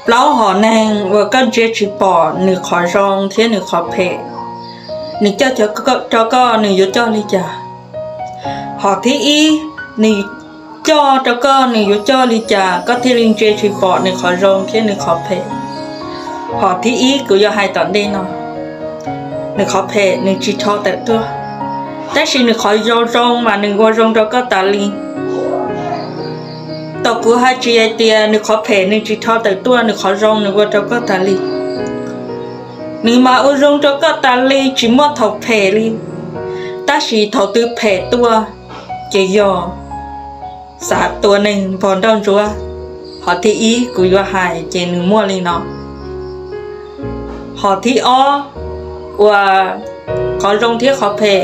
Plaub hom neeg uas koj ntsia tsis pom nws qhov zoo thiab nws qhov phem, nws coj rau koj nws yuav coj li cas? Hom thib ib, nws coj rau koj nws yuav coj li cas koj thiaj li ntsia tsis pom nws qhov zoo thiab nws qhov phem? Hom thib ib kuv yuav hais tom ntej no, nws qhov phem nws tsis rho tawm tuaj, tab sis nws qhov zoo zoo mas nws ua zoo rau koj tas li. Tau kuv hais tsis hais tias nws qhov phem nws tsis rho tawm tuaj, nws qhov zoo nws ua rau koj tas li. Nws mas ua zoo rau koj tas li tsis muaj thaum phem li, tab sis thaum twg phem tuaj ces yog xav tua neeg npog nrauj ntsuab. Hom thib ib kuv yuav hais ces nws muaj li no. Hom thib ob uas qhov zoo thiab qhov phem,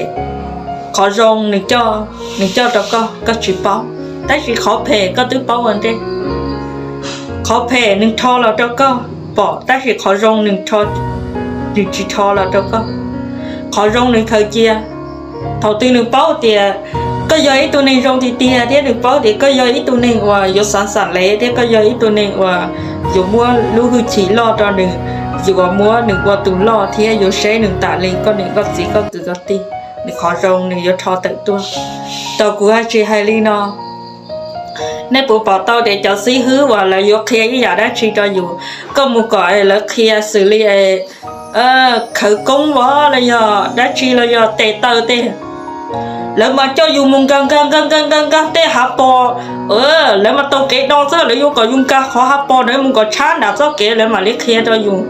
qhov zoo nws coj, nws coj rau koj koj tsis paub, tab sis qhov phem koj twb paub ua ntej. Qhov phem nws rho los rau koj pom tab sis qhov zoo nws tsis rho los rau koj. Qhov zoo nws khaws cia. Thaum twg nws paub tias koj yog ib tug neeg zoo tiag tiag thiab nws paub tias koj yog ib tug neeg uas yuav xav xam lev thiab koj yog ib tug neeg uas yuav muab lub hwj chim loj rau nws, yuav muab nws ua tus loj thiab yuav saib nws tas li koj niam koj txiv koj kwv koj tij, nws qhov zoo nws yuav rho tawm tuaj. Tau kuv hais tsis hais li no, nej puas pom tau tias cov xib hwb uas lawv yuav qhia ib yam dab tsi rau yus, koj mus kom lawv qhia xws li khawv koob vov los yog dab tsi los yog tes taw tej, lawv mas coj yus mus nkag nkag nkag nkag nkag nkag tej hav pos. Lawv mas tau kev do xwb, lawv yuav kom yus nkag qhov hav pos ntawd mus kom tshab nram txoj kev lawv mam li qhia rau yus.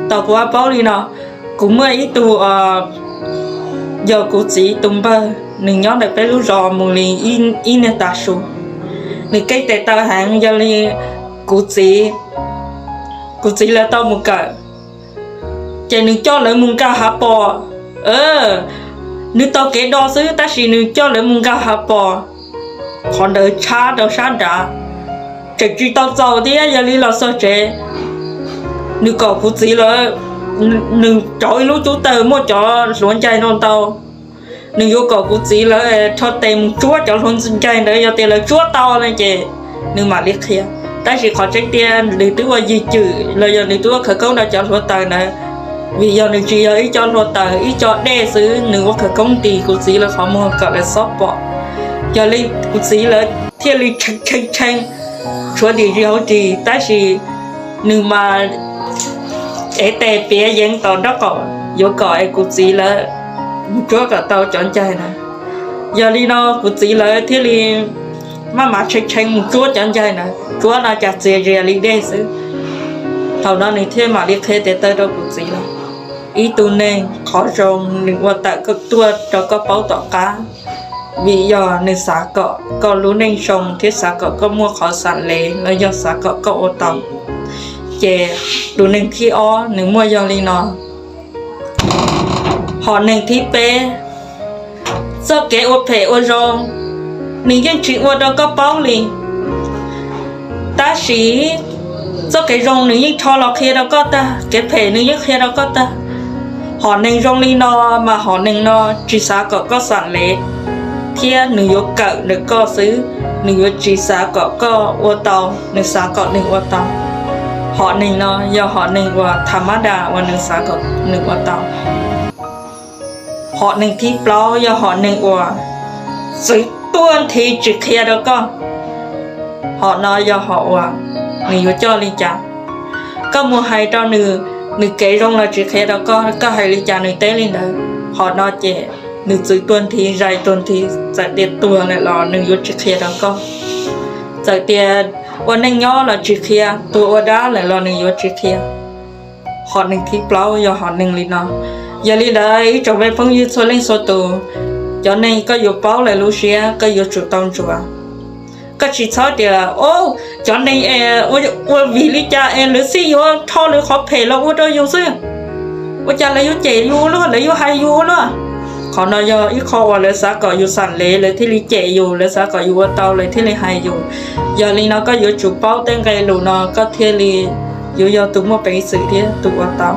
Tau kuv paub li no, kuv muaj ib tug, yog kuv txiv tus npawg, nws nyob ntawm peb lub zos mus li ib niag tav su. Nws keej tes taw heev, yog li kuv txiv, kuv txiv lawv tau mus kawm, ces nws coj lawv mus nkag hav pos. Nws tau kev do xwb tab sis nws coj lawv mus nkag hav pos, qhov ntawd tshab rau sab nrad, tseem tsis tau txaus thiab. Yog li los txog tsev, nws kom kuv txiv lawv, nws rauv ib lub cub tawg muaj cov hluav ncaig no ntau, nws yuav kom kuv txiv lawv rho tes mus tsuab cov hluav ncaig ntawd, yog tias lawv tsuab tau no ces nws mam li qhia. Tab sis qhov tseeb tiag nws twb ua yig cwm los yog nws twb ua khawv koob rau cov hluav taws ntawd, vim yog nws tsis yog ib co hluav taws, ib co dej xwb, nws ua khawv koob ntis kuv txiv lawv qhov muag kom lawv xob pom. Yog li kuv txiv lawv thiaj li tshee tshee tshuav dim zis hauv ris, tab sis nws mas ev tes piav yeev tom nraub qaum yuav kom es kuv txiv lawv mus tsuab kom tau cov ncaig na. Yog li no kuv txiv lawv thiaj li maj mam tshee tshee mus tsuab cov ncaig na, tsuab no cas txias zias li dej xwb. Thaum no nws thiaj mam li qhia tes taw rau kuv txiv lawv, ib tug neeg qhov zoo nws ua tawm tuaj rau koj paub tom qab, vim yog nws xav kom koj lub neej zoo thiab xav kom koj muaj qhov xam lev los yog xav kom koj ua tau. Ces tus neeg thib ob nws muaj yog li no. Hom neeg thib peb, txoj kev ua phem ua zoo nws yeej tsis ua rau koj paub li, tab sis txoj kev zoo nws yeej rho los qhia rau koj tag, kev phem nws yeej qhia rau koj tag. Hom neeg zoo li no mas hom neeg no tsis xav kom koj xam lev thiab nws yuav kawm ntawm koj xwb, nws yuav tsis xav kom koj ua tau, nws xav kom nws ua tau. Hom neeg no yog hom neeg uas tha mab das uas nws xav kom nws ua tau. Hom neeg thib plaub yog hom neeg uas txwv tuaj nthi tsis qhia rau koj. Hom no yog hom uas nws yuav coj li cas, koj mus hais rau nws, nws kev zoo los tsis qhia rau koj, koj hais li cas nws teb li ntawd. Hom no ces nws txwv tuag nthi zais tuag nthi, txawm tias tuag lawm los nws yuav tsis qhia rau koj. Txawm tias ua neej nyob los tsis qhia, tuag ua dab lawm los nws yuav tsis qhia. Hom neeg thib plaub yog hom neeg li no. Yog li ntawd ib tsoom phooj ywg txhua leej txhua tus, cov neeg koj yuav paub lawv lub siab koj yuav tsum tau ntsuas. Koj tsis txhob tias, o, cov neeg es ua vim li cas es lawv xij yuav rho lawv qhov phem los ua rau yus xwb, ua cas lawv yuav cem yus ua luaj, lawv yuav hais yus ua luaj. Qhov no yog ib qho uas lawv xav kom yus xam lev lawv thiaj li cem yus, lawv xav kom yus ua tau lawv thiaj li hais yus. Yog li no koj yuav tsum paub tej nqe lus no koj thiaj li yuav yog tus muaj peev xwm thiab tus ua tau.